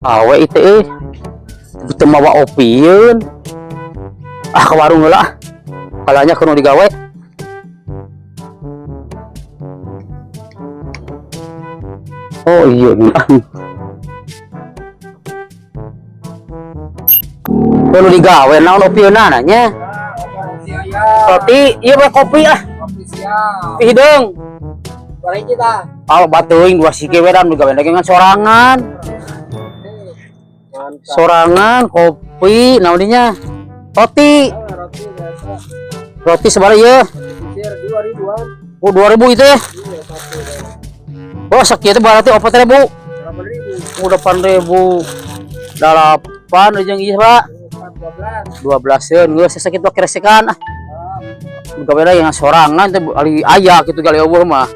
Awe itu eh. Teu mawa opieun. Ah, ke warung heula ah. Kalanya kudu digawe. Oh iya nih. Ah. Kudu digawe naon opieunana nya? Roti, ieu mah kopi ah. Kopi siap. Hideung. Goreng kita. Kalau batuing dua siki we dan digawe lagi ngan sorangan. Mantap. Sorangan kopi naon dinya? Roti. Ah, roti biasa. Roti sabaraha ieu? Sisir 2000-an. Oh, 2000 itu ya. Iya, satu. Oh, sakieu teh berarti 4000. 8000. Oh, 8000. 8 jeung ieu, Pak. 4 12. 12 eun geus sakitu keresekan ah. Gawe lagi yang sorangan teh ali aya kitu gali eueuh mah.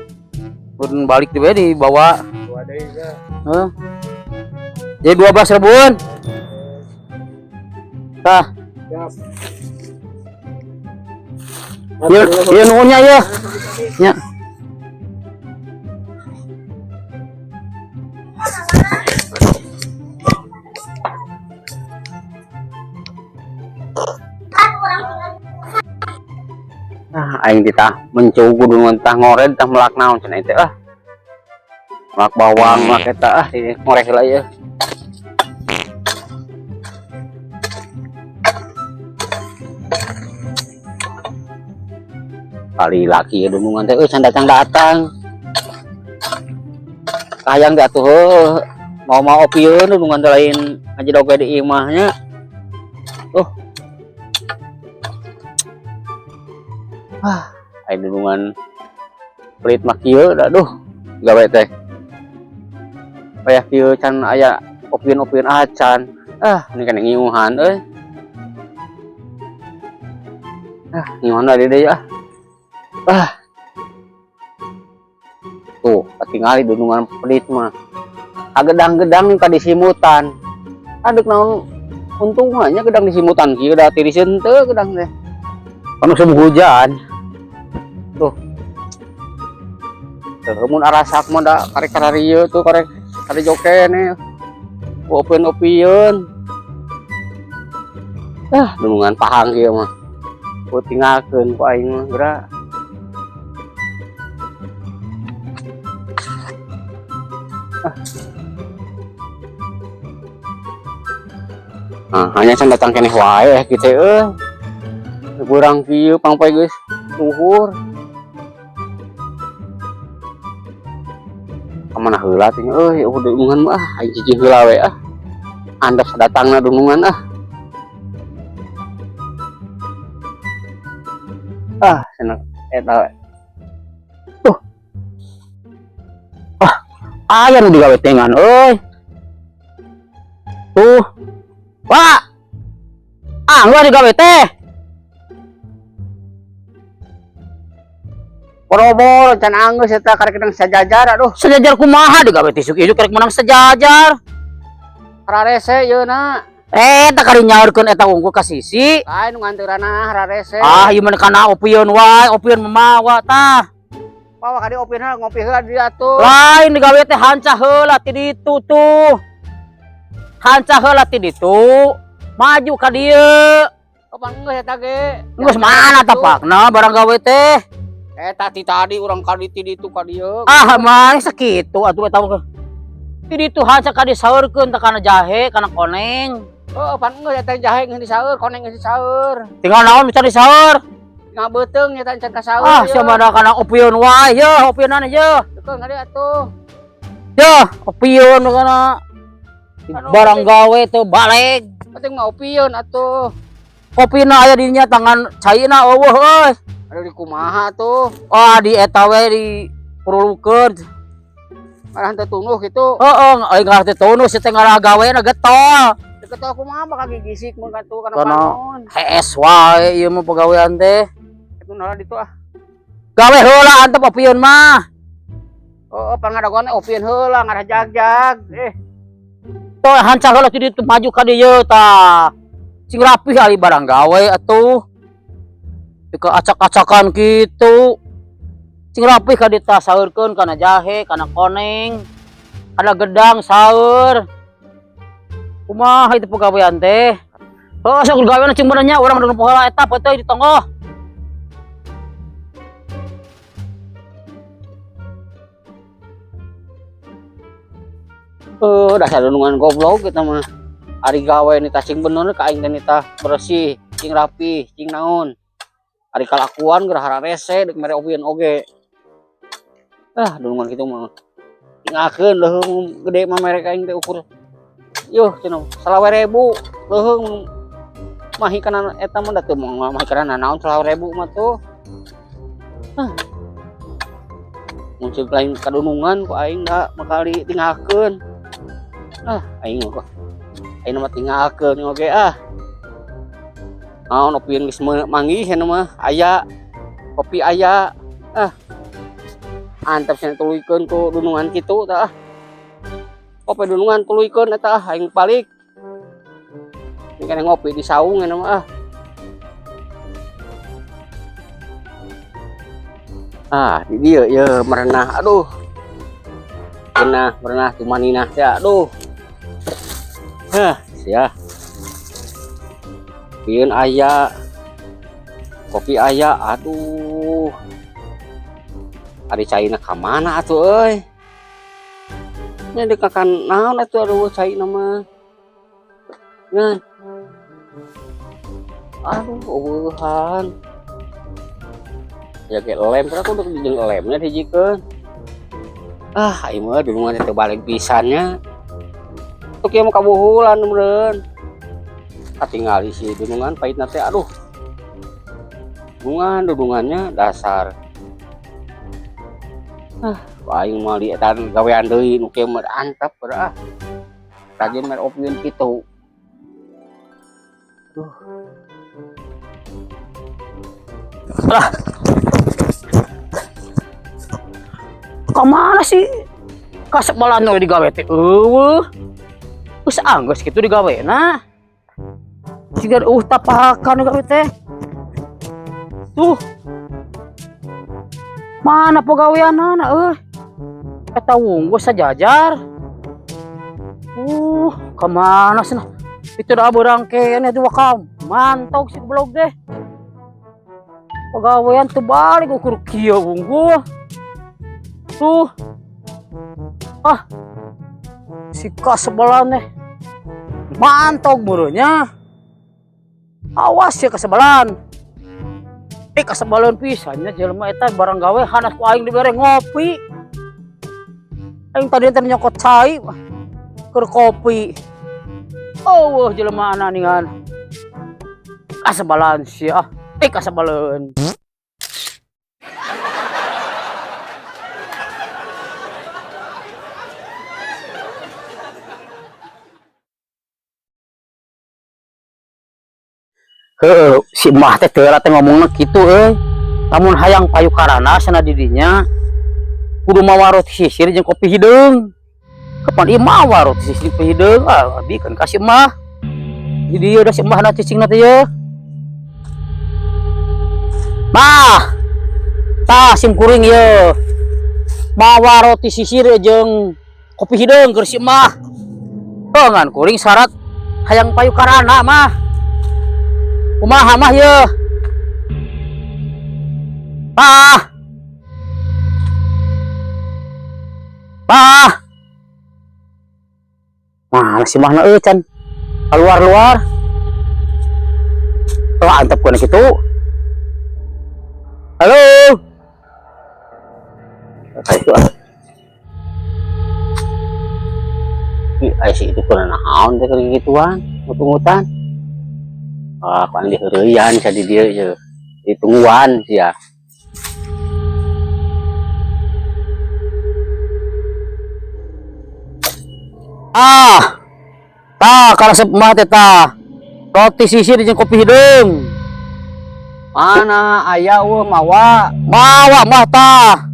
Pun balik di we dibawa. Dua deui nya. Heuh. Jadi 12 ribuan. Tah, Siap. ieu ieu nuhunnya ieu. Nya. Ah, aing teh mencugu dungun tah ngored tah melak naon cenah teh ah. Melak bawang, melak eta ah di ngoreh heula ieu. Kali laki dunungan teh euy can datang-datang. Kahayang teh atuh heuh. Mau-mau opieun dunungan teh lain ngaji doge di imahnya. Oh. Ah, aing dunungan pelit mah kieu da duh gawe teh. Payah kieu can aya opieun-opieun acan. Ah, ini kan ngiuhan euy. Ah, ngiuhan deui deui ah. Ah. Tuh, katingali dunungan pelit mah. Agedang-gedang ka disimutan. Adek naon untungannya gedang disimutan kieu da tiriseun teu gedang teh. Kan musim hujan. Tuh. Tuh, mun arasak mah da karek kararieu tuh karek kari jokene. Opieun-opieun. Ah, dunungan pahang kieu mah. Ku tinggalkeun ku aing mah geura. Ah, hanya can datang keneh wae kitu euy. Kurang kieu pangpoe geus luhur. Kamana heula teh euy, eueuh dunungan mah ah, aing cicing heula we ah. Andap sadatangna dunungan ah. Ah, cenah eta we. Tuh. Ah, aya nu digawe tengan euy. Tuh. Wah. Ah, gua digawe teh. Boro-boro can anggeus eta karek menang sajajar aduh. Sejajar kumaha digawe teh isuk-isuk karek menang sejajar. Rarese yeuna. Eh, tak kari nyaurkeun eta unggul ka sisi. Lain nu nganteurana rarese. Ah, ieu mah kana opieun wae, opieun mamawa tah. Bawa ka dieu opieun ngopi heula di atuh. Lain digawe teh hancah heula ti ditu tuh. Hancah heula ti ditu. Maju ka dieu. Kapan geus eta ge? Geus mana tapakna barang gawe teh? Eta ti tadi urang ka di ti ditu ka dieu. Ah, mah sakitu atuh eta mah. Ti ditu hancah ka disaurkeun teh kana jahe, kana koneng. Heuh, pan geus eta jahe geus disaur, koneng geus disaur. Tinggal naon bisa disaur? Tinggal beuteung nya can kasaur. Ah, sia mah kana opieun wae yeuh, opieunana yeuh. Deukeun ka dieu atuh. Yeuh, opieun kana barang gawe teu baleg. Penting mah opieun atuh. Kopina aya di nya tangan caina eueuh euy. Aduh di kumaha tuh? Ah, di eta we di purulukeun. Ngarah teu tunduh kitu. Heeh, aing ngarah teu tunduh si teh ngarah gawena getol. Teu getol kumaha bakal gigisik mun katuh kana Kana panon. Hees wae ieu mah pagawean teh. Itu naon ditu ah. Gawe heula antep opieun mah. Heeh, pangadagoan opieun heula ngarah jag-jag. Eh. Tuh hancah heula ti ditu maju ka dieu tah. Sing rapih ari barang gawe atuh. Teu acak-acakan kitu. Sing rapih ka dieu tah saeurkeun kana jahe, kana koneng, kana gedang saeur. Kumaha itu pagawean teh? Oh, sok gawean cing bener nya urang udah pohola eta peuteui di tonggoh. Eh, dasar dunungan goblok kita mah. Ari gawe nita sing bener ka aing teh nita bersih, cing rapi, cing naon. Ari kalakuan geura hararese deuk mere opieun oge. Ah, dunungan kitu mah. Tinggalkeun leuheung gede mah mere ka aing teh ukur. Yuh, cenah 25.000 leuheung mahi kana eta mah da teu mahi kana naon 25.000 mah tuh. Ah. Mun ceuk lain kadunungan ku aing da makali tinggalkeun. Ah, aing mah aing mah tinggalkeun oge ah. Naon opieun geus manggih cenah mah aya kopi aya. Ah. Antep cenah tuluykeun ku dunungan kitu tah. Kopi dunungan tuluykeun eta ah aing balik. Ini kan ngopi di saung cenah mah ah. Ah, di dieu ye merenah. Aduh. Merenah, merenah tumaninah teh aduh. Hah, sia. Pieun aya. Kopi aya, aduh. Ari caina ka mana atuh euy? Nya deuk ka naon atuh aduh caina mah. Ngan. Aduh, eueuhan. Ya ge lem, aku udah jeung lemnya dijikeun. Ah, ieu mah dunungan teh balik pisan nya. Tuk ieu mah kabuhulan meureun. Katingali si dunungan pahitna teh aduh. Dunungan dunungannya dasar. Ah, aing mah di eta gawean deui nu kieu mah antep ah. Rajin mere opieun kitu. Duh. Lah. Kamana sih? Kasep balan nu digawe teh eueuh. Geus anggeus kitu digawena. Siga eueuh tapakan gawe teh. Tuh. Mana pagaweanana euy? Eta wunggu sajajar. Kamana sih nah? Itu dah berang kene dua kam. Mantog si blog deh. Pagawean teu balik ukur kieu wunggu. Tuh. Ah. Si kasebelan teh. Mantog meureunnya. Awas ya kasebelan. Kasebelan pisan nya jelema eta barang gawe hanas ku aing dibere ngopi. Aing tadi teh nyokot cai keur kopi. Oh, jelema ana ningan. Kasebelan sia. Kasebelan. Heuh, si emak teh teu teh ngomongna kitu euy. Lamun hayang payu karana sana di dinya kudu mawa roti sisir jeung kopi hideung. Kapan ieu mawa roti sisir kopi hideung? Ah, abi kan ka si emak. Di dieu da si emak na cicingna teh ye. Mah. Tah sim kuring ye. Mawa roti sisir jeung kopi hideung keur si emak. Oh, ngan kuring syarat hayang payu karana mah. Kumaha mah ye? Pah. Pah. Mana si mahna euy can keluar-luar. Oh, antep kana kitu. Halo. Kayak itu ah. Ih, ai si itu kurang naon teh keur gituan, ngutungutan. Ah, paling diheureuyan sa di dieu ye. Ditungguan sia. Ah. Tah, karesep mah teh tah. Roti sisir jeung kopi hideung. Mana aya eueuh mawa? Mawa mah tah.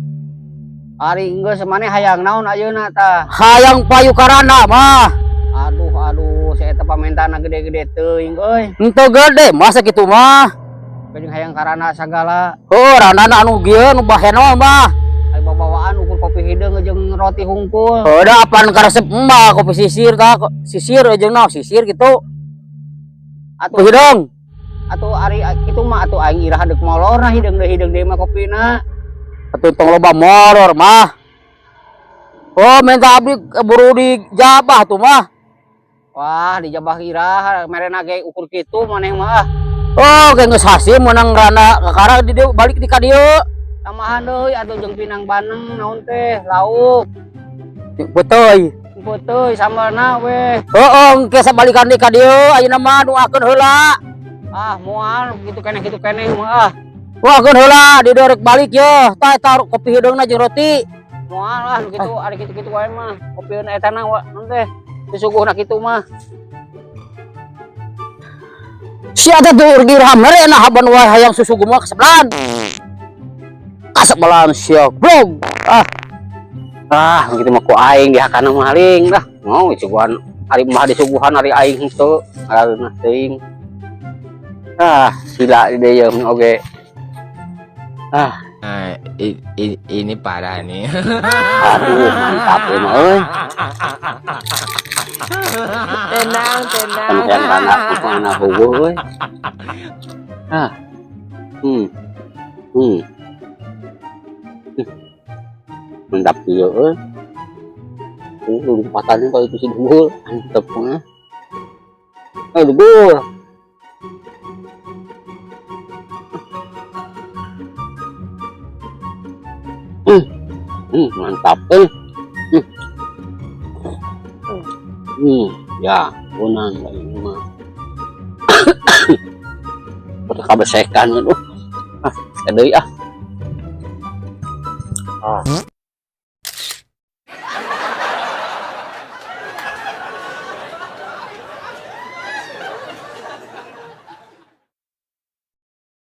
Ari geus maneh hayang naon ayeuna tah? Hayang payu karana mah. Aduh, aduh, saya eta pamentaanna gede-gede teuing euy. Henteu gede, masa kitu mah. Jeung hayang karana sagala. Heuh, randana anu gieu nu bahenol mah. Ai babawaan ukur kopi hideung jeung jeung roti hungkul. Oh, da apaan karesep mah kopi sisir tah, sisir jeung naon sisir gitu. Atuh Kopi hideung. Atuh ari kitu mah atuh aing iraha deuk molor nah hideung deui mah kopina. Atuh tong loba molor mah. Oh, minta abdi buru dijabah tuh mah. Wah, dijabah iraha merena ge ukur kitu maneh mah ah. Oh, ge geus hasil meunang rana kakara di dieu balik di ka dieu. Tambahan deui atuh jeung pinang bandeng naon teh lauk. Beuteuy. Beuteuy sambalna we. Heeh, engke sabalikan di ka dieu ayeuna mah doakeun heula. Ah, moal kitu keneh mah ah. Doakeun heula di dieu rek balik ye. Tah eta kopi hideungna jeung roti. Moal lah nu kitu ari kitu-kitu wae mah. Kopieun eta na wa naon teh. Disuguhna kitu mah. Si ada tuh iraha mere nah haban wae hayang susuguh mah kasebelan. Kasebelan sia goblok. Ah. Ah, kitu mah ku aing dihakana maling dah. Mau disuguhan ari mah disuguhan ari aing henteu, ngaranna teuing. Ah, sila di dieu oge. Ah, Nah, ini parah nih. Aduh, mantap ieu mah euy. Tenang, tenang. Sampean kana mana heueuh euy. Ah. Mantap ieu euy. Lompatannya kalau itu si dugul, mantap mah. Eh, dugul. Mantap euy. Ya, punang ini mah. Udah kabesekan aduh. Ah, deui ah. Ah.